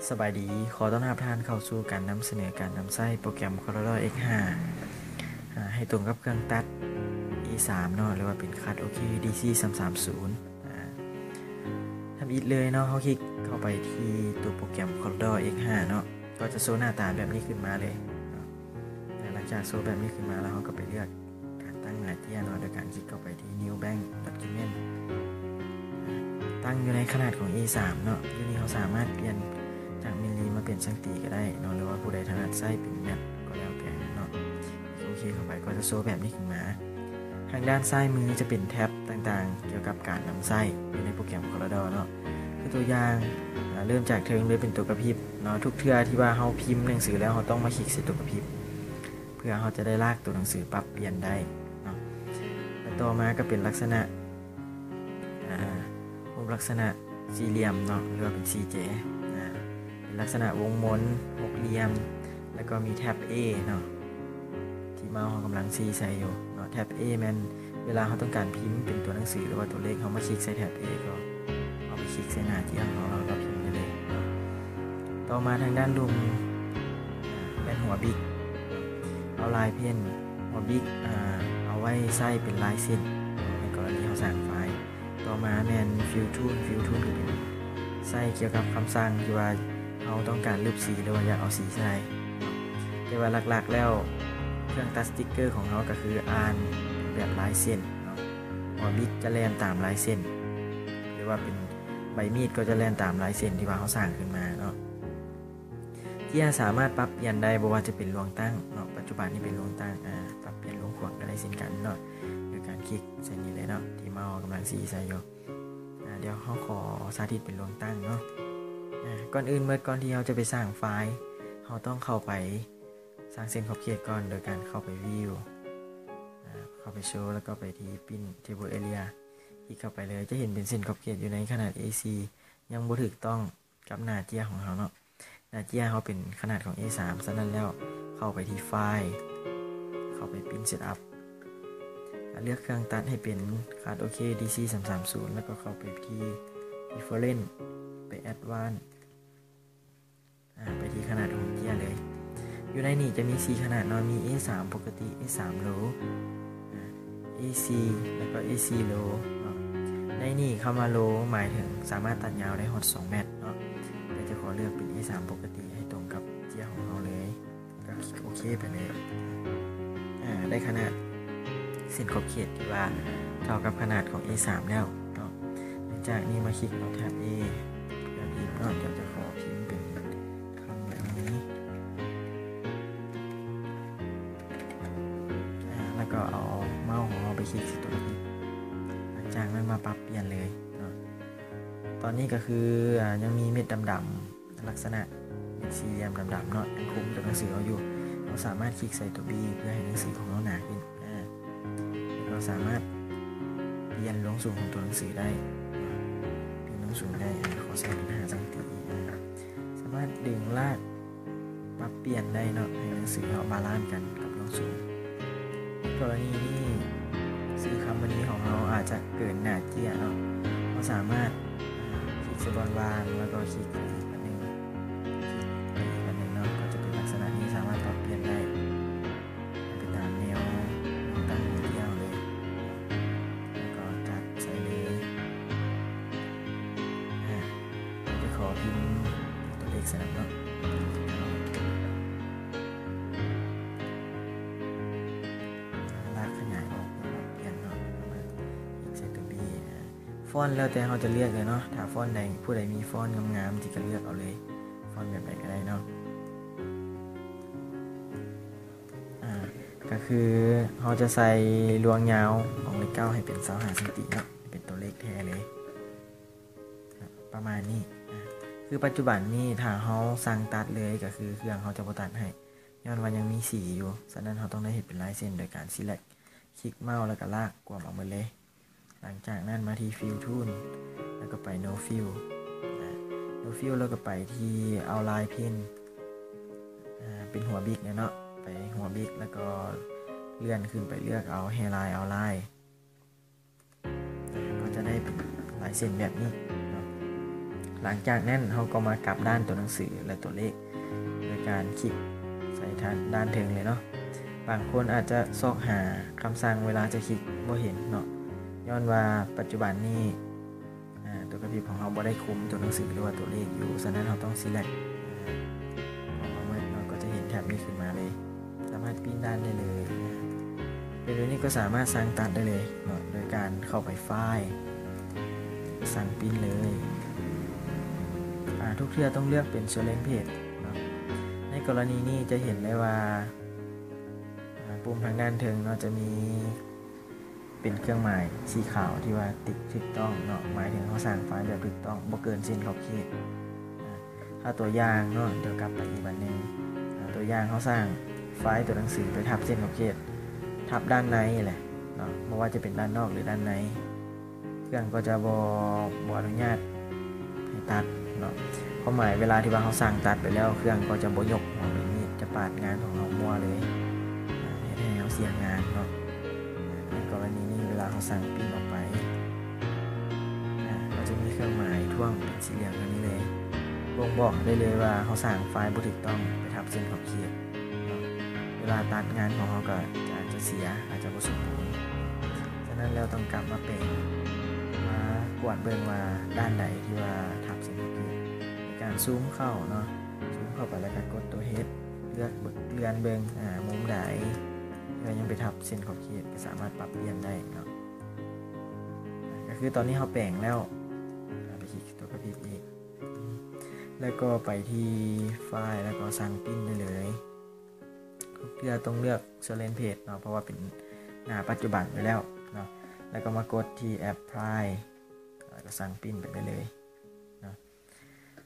ສະບາຍດີ, ຂໍຕ້ອນຮັບທ່ານເຂົ້າສູ່ການນຳສະເໜີການນຳໃຊ້ໂປຣແກຣມ Corridor X ຫ້າ ອາ ໃຫ້ຕົງກັບເຄື່ອງຕັດ A ສາມເນາະ ຫຼືວ່າເປັນຄັດໂອເຄ D C ສາມສາມສູນ ອາ ທຳອິດເລີຍເນາະ, ເຮົາຄລິກເຂົ້າໄປທີ່ຕົວໂປຣແກຣມ Corridor X ຫ້າເນາະ ກໍຈະໂຊໜ້າຕາແບບນີ້ຂຶ້ນມາເລີຍເນາະ. ອາ ຫຼັງຈາກໂຊແບບນີ້ຂຶ້ນມາແລ້ວ ເຮົາກໍໄປເລືອກ ການຕັ້ງໜ້າເຈ້ຍເນາະ ໂດຍການຄລິກເຂົ້າໄປທີ່ New Blank Document ອາ ຕັ້ງຢູ່ໃນຂະໜາດຂອງ A ສາມເນາະ. ຢູ່ນີ້ເຮົາສາມາດປ່ຽນຈາກມິນລີມາເປັນຊັງຕີກໍໄດ້ເນາະ ຫຼືວ່າຜູ້ໃດຖະໜັດໃຊ້ເປັນແມັດກໍແລ້ວແຕ່ເນາະ. ໂອເຄເຂົ້າໄປກໍຈະໂຊແບບນີ້ຂຶ້ນມາ. ທາງດ້ານຊ້າຍມືຈະເປັນແທັບຕ່າງໆ ກ່ຽວກັບການນຳໃຊ້ຢູ່ໃນໂປຣແກຣມ Corridor ເນາະ. ຄືຕົວຢ່າງ ອາ ເລີ່ມຈາກເທິງເລີຍ ເປັນຕົວກະພິບເນາະ. ທຸກເທື່ອທີ່ວ່າເຮົາພິມໜັງສືແລ້ວ ເຮົາຕ້ອງມາຄລິກໃສ່ຕົວກະພິບ ເພື່ອເຮົາຈະໄດ້ລາກຕົວໜັງສືປັບປ່ຽນໄດ້ເນາະ. ແລະ ຕໍ່ມາກໍເປັນລັກສະນະ ອາ ຮູບລັກສະນະສີ່ຫຼ່ຽມເນາະ ຫຼືວ່າເປັນສີ່ແຈ ອາ ເປັນລັກສະນະວົງມົນ ຫົກຫຼ່ຽມ ແລ້ວກໍມີແທັບ A ເນາະ ທີ່ເມົາເຮົາກຳລັງຊີ້ໃສ່ຢູ່ເນາະ. ແທັບ A ແມ່ນເວລາເຮົາຕ້ອງການພິມເປັນຕົວໜັງສື ຫຼືວ່າຕົວເລກ ເຮົາມາຄລິກໃສ່ແທັບ A ກໍ ເຮົາໄປຄລິກໃສ່ໜ້າເຈ້ຍຂອງເຮົາ ເຮົາກໍພິມໄດ້ເລີຍ. ຕໍ່ມາທາງດ້ານລຸ່ມ ອາ ແມ່ນຫົວບິກ ເອົາລາຍເພັນ ຫົວບິກ ອາ ເອົາໄວ້ໃຊ້ເປັນລາຍເສັ້ນໃນກໍລະນີເຮົາສ້າງໄຟລ໌. ຕໍ່ມາແມ່ນ Fill Tool Fill Tool ກໍເປັນໃຊ້ກ່ຽວກັບຄຳສັ່ງທີ່ວ່າເຮົາຕ້ອງການລຶບສີ ຫຼືວ່າຢາກເອົາສີໃສ່. ແຕ່ວ່າຫຼັກໆແລ້ວ ເຄື່ອງຕັດສະຕິກເກີຂອງເຮົາກໍຄືອ່ານແບບລາຍເສັ້ນເນາະ. ຫົວບິກຈະແລ່ນຕາມລາຍເສັ້ນ ຫຼືວ່າເປັນໃບມີດກໍຈະແລ່ນຕາມລາຍເສັ້ນທີ່ວ່າເຮົາສ້າງຂຶ້ນມາເນາະ. ເຈ້ຍສາມາດປັບປ່ຽນໄດ້ ບໍ່ວ່າຈະເປັນລວງຕັ້ງເນາະ, ປັດຈຸບັນນີ້ເປັນລວງຕັ້ງ ອາ ປັບປ່ຽນລວງຂວາງກໍໄດ້ເຊັ່ນກັນເນາະ ໂດຍການຄລິກໃສ່ນີ້ເລີຍເນາະ ທີ່ເມົາເຮົາກຳລັງຊີ້ໃສ່ຢູ່. ອາ ດຽວເຮົາຂໍສາທິດເປັນລວງຕັ້ງເນາະ. ອາ ກ່ອນອື່ນໝົດ ກ່ອນທີ່ເຮົາຈະໄປສ້າງໄຟລ໌ ເຮົາຕ້ອງເຂົ້າໄປສ້າງເສັ້ນຂອບເຂດກ່ອນ ໂດຍການເຂົ້າໄປ View ອາ ເຂົ້າໄປ Show ແລ້ວກໍໄປທີ່ Print Table Area ຄລິກເຂົ້າໄປເລີຍ ຈະເຫັນເປັນເສັ້ນຂອບເຂດຢູ່ໃນຂະໜາດ A ສີ່ ຍັງບໍ່ຖືກຕ້ອງກັບໜ້າເຈ້ຍຂອງເຮົາເນາະ. ໜ້າເຈ້ຍເຮົາເປັນຂະໜາດຂອງ A ສາມ ສະນັ້ນແລ້ວເຂົ້າໄປທີ່ File ເຂົ້າໄປ Print Setup ເລືອກເຄື່ອງຕັດໃຫ້ເປັນ Cut OK DC ສາມສາມສູນ ແລ້ວກໍເຂົ້າໄປທີ່ Preference ໄປ Advanced ອາ ໄປທີ່ຂະໜາດຂອງເຈ້ຍເລີຍ. ຢູ່ໃນນີ້ຈະມີສີ່ຂະໜາດເນາະ ມີ A ສາມ ປົກກະຕິ A ສາມ Low ອາ A ສີ່ ແລ້ວກໍ A ສີ່ Low ເນາະ. ໃນນີ້ຄຳວ່າ Low ໝາຍເຖິງສາມາດຕັດຍາວໄດ້ຮອດສອງແມັດເນາະ. ດຽວຈະຂໍເລືອກເປັນ A ສາມ ປົກກະຕິໃຫ້ຕົງກັບເຈ້ຍຂອງເຮົາເລີຍ ກໍຄລິກໂອເຄໄປເລີຍ. ອາ ໄດ້ຂະໜາດເສັ້ນຂອບເຂດທີ່ວ່າເທົ່າກັບຂະໜາດຂອງ A ສາມ ແລ້ວເນາະ. ຫຼັງຈາກນີ້ມາຄລິກເອົາແທັບ A ແທັບ A ເນາະ ດຽວຈະຂໍພິມເປັນຄຳແບບນີ້ ອາ ແລ້ວກໍເອົາເມົາຂອງເຮົາໄປຄລິກໃສ່ຕົວນີ້ ຫຼັງຈາກນັ້ນມາປັບປ່ຽນເລີຍເນາະ. ຕອນນີ້ກໍຄື ອາ ຍັງມີເມັດດຳໆ ລັກສະນະເປັນສີ່ຫຼ່ຽມດຳໆເນາະ ຍັງຄຸມຕົວໜັງສືເຮົາຢູ່. ເຮົາສາມາດຄລິກໃສ່ຕົວ B ເພື່ອໃຫ້ໜັງສືຂອງເຮົາໜາຂຶ້ນ ອາ ເຮົາສາມາດປ່ຽນລວງສູງຂອງຕົວໜັງສືໄດ້ ປ່ຽນລວງສູງໄດ້ ອາ ຂໍໃສ່ເປັນຫ້າຊັງຕີ ອາ ສາມາດດຶງລາກ ປັບປ່ຽນໄດ້ເນາະ ໃຫ້ໜັງສືເຮົາບາລານກັນກັບລວງສູງ. ໃນກໍລະນີນີ້ ຊື່ຄຳມື້ນີ້ຂອງເຮົາອາດຈະເກີນໜ້າເຈ້ຍເນາະ ເຮົາສາມາດ ອາ ຄລິກໃສ່ບ່ອນວ່າງ ແລ້ວກໍຄລິກໄປອີກອັນໜຶ່ງ ຄລິກໄປອີກອັນໜຶ່ງເນາະ ກໍຈະເປັນລັກສະນະນີ້ ສາມາດປັບປ່ຽນໄດ້ ໃຫ້ໄປຕາມແນວຕັ້ງຂອງເຈົ້າເລີຍ ແລ້ວກໍຈັດໃສ່ເລີຍ. ອາ ເຮົາຈະຂໍພິມຕົວເລກໃສ່ນຳເນາະ ລາກຂະຫຍາຍອອກ ແລ້ວກໍປ່ຽນເນາະ ເຮົາມາຄລິກໃສ່ຕົວ B ອາ ຟອນແລ້ວແຕ່ເຮົາຈະເລືອກເລີຍເນາະ ຖ້າຟອນໃດ ຜູ້ໃດມີຟອນງາມໆ ທີ່ກໍເລືອກເອົາເລີຍ ຟອນແບບໃດກໍໄດ້ເນາະ. ອາ ກໍຄືເຮົາຈະໃສ່ລວງຍາວຂອງເລກເກົ້າໃຫ້ເປັນຊາວຫ້າຊັງຕີເນາະ ໃຫ້ເປັນຕົວເລກແທ້ເລີຍ ປະມານນີ້. ອາ ຄືປັດຈຸບັນນີ້ຖ້າເຮົາສັ່ງຕັດເລີຍ ກໍຄືເຄື່ອງເຮົາຈະບໍ່ຕັດໃຫ້ ຍ້ອນວ່າຍັງມີສີຢູ່ ສະນັ້ນເຮົາຕ້ອງໄດ້ເຮັດເປັນລາຍເສັ້ນໂດຍການ Select ຄລິກເມົາ ແລ້ວກໍລາກກວມເອົາໝົດເລີຍ. ຫຼັງຈາກນັ້ນມາທີ່ Fill Tool ແລ້ວກໍໄປ No Fill ອາ No Fill ແລ້ວກໍໄປທີ່ Outline Pen ອາ ເປັນຫົວບິກເນາະ ໄປຫົວບິກ ແລ້ວກໍເລື່ອນຂຶ້ນໄປເລືອກເອົາ Hairline Outline ອາ ກໍຈະໄດ້ເປັນລາຍເສັ້ນແບບນີ້ເນາະ. ຫຼັງຈາກນັ້ນເຮົາກໍມາກັບດ້ານຕົວໜັງສື ແລະ ຕົວເລກ ໂດຍການຄລິກໃສ່ດ້ານເທິງເລີຍເນາະ. ບາງຄົນອາດຈະຊອກຫາຄຳສັ່ງເວລາຈະຄລິກບໍ່ເຫັນເນາະ ຍ້ອນວ່າປັດຈຸບັນນີ້ ອາ ຕົວກະພິບຂອງເຮົາບໍ່ໄດ້ຄຸມຕົວໜັງສື ຫຼືວ່າຕົວເລກຢູ່, ສະນັ້ນເຮົາຕ້ອງ select ອາ ອອກມາໝົດເນາະ ກໍຈະເຫັນແຖບນີ້ຂຶ້ນມາເລີຍ. ສາມາດປຣິ້ນດ້ານໄດ້ເລີຍ. ເປັນແບບນີ້ກໍສາມາດສັ່ງຕັດໄດ້ເລີຍເນາະ ໂດຍການເຂົ້າໄປໄຟລ໌ ສັ່ງປຣິ້ນເລີຍ. ອາ ທຸກເທື່ອຕ້ອງເລືອກເປັນ Silent Page ເນາະ. ໃນກໍລະນີນີ້ຈະເຫັນໄດ້ວ່າ ອາ ປຸ່ມທາງດ້ານເທິງເນາະ ຈະມີ ເປັນເຄື່ອງໝາຍສີຂາວທີ່ວ່າຕິກຖືກຕ້ອງເນາະ ໝາຍເຖິງເຮົາສ້າງໄຟລ໌ແບບຖືກຕ້ອງ ບໍ່ເກີນເສັ້ນຂອບເຂດ. ອາ ຖ້າຕົວຢ່າງເນາະ ດຽວກັບໄປອີກບາດໜຶ່ງ. ອາ ຕົວຢ່າງເຮົາສ້າງໄຟລ໌ຕົວໜັງສືໄປທັບເສັ້ນຂອບເຂດ ທັບດ້ານໃນແຫຼະເນາະ ບໍ່ວ່າຈະເປັນດ້ານນອກ ຫຼື ດ້ານໃນ ເຄື່ອງກໍຈະບໍ່ ບໍ່ອະນຸຍາດໃຫ້ຕັດເນາະ. ຄວາມໝາຍເວລາທີ່ວ່າເຮົາສັ່ງຕັດໄປແລ້ວ ເຄື່ອງກໍຈະບໍ່ຍົກຫົວເລີຍ ມີດຈະປາດງານຂອງເຮົາມົ້ວເລີຍ ອາ ເຮັດໃຫ້ເຮົາເສຍງານເນາະ. ໃນກໍລະນີນີ້ເວລາເຮົາສັ່ງປຣິ້ນອອກໄປ ອາ ກໍຈະມີເຄື່ອງໝາຍຖ້ວງເປັນສີເຫຼືອງແບບນີ້ເລີຍ ບົ່ງບອກໄດ້ເລີຍວ່າເຮົາສ້າງໄຟລ໌ບໍ່ຖືກຕ້ອງໄປທັບເສັ້ນຂອບເຂດເນາະ. ເວລາຕັດງານຂອງເຮົາກໍອາດຈະເສຍ ອາດຈະບໍ່ສົມບູນ. ສະນັ້ນແລ້ວຕ້ອງກັບມາແປງ ມາກວດເບິ່ງວ່າດ້ານໃດທີ່ວ່າທັບເສັ້ນຂອບເຂດ ໃນການຊູມເຂົ້າເນາະ ຊູມເຂົ້າໄປແລ້ວກໍກົດຕົວ H ເລືອກເບິ່ງ ເລື່ອນເບິ່ງ ອາ ມຸມໃດທີ່ວ່າຍັງໄປທັບເສັ້ນຂອບເຂດ ກໍສາມາດປັບປ່ຽນໄດ້ເນາະ. ອາ ກໍຄືຕອນນີ້ເຮົາແປງແລ້ວ ອາ ໄປຄລິກຕົວກະພິບອີກ ແລ້ວກໍໄປທີ່ໄຟລ໌ ແລ້ວກໍສັ່ງປຣິ້ນໄດ້ເລີຍ. ທຸກເທື່ອຕ້ອງເລືອກ Silent Page ເນາະ ເພາະວ່າເປັນໜ້າປັດຈຸບັນຢູ່ແລ້ວເນາະ ແລ້ວກໍມາກົດທີ່ Apply ແລ້ວກໍສັ່ງປຣິ້ນໄປໄດ້ເລີຍເນາະ.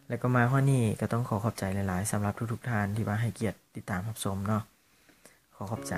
ແລ້ວກໍມາຮອດນີ້ກໍຕ້ອງຂໍຂອບໃຈຫຼາຍໆ ສຳລັບທຸກໆທ່ານທີ່ວ່າໃຫ້ກຽດຕິດຕາມຮັບຊົມເນາະ. ຂໍຂອບໃຈ.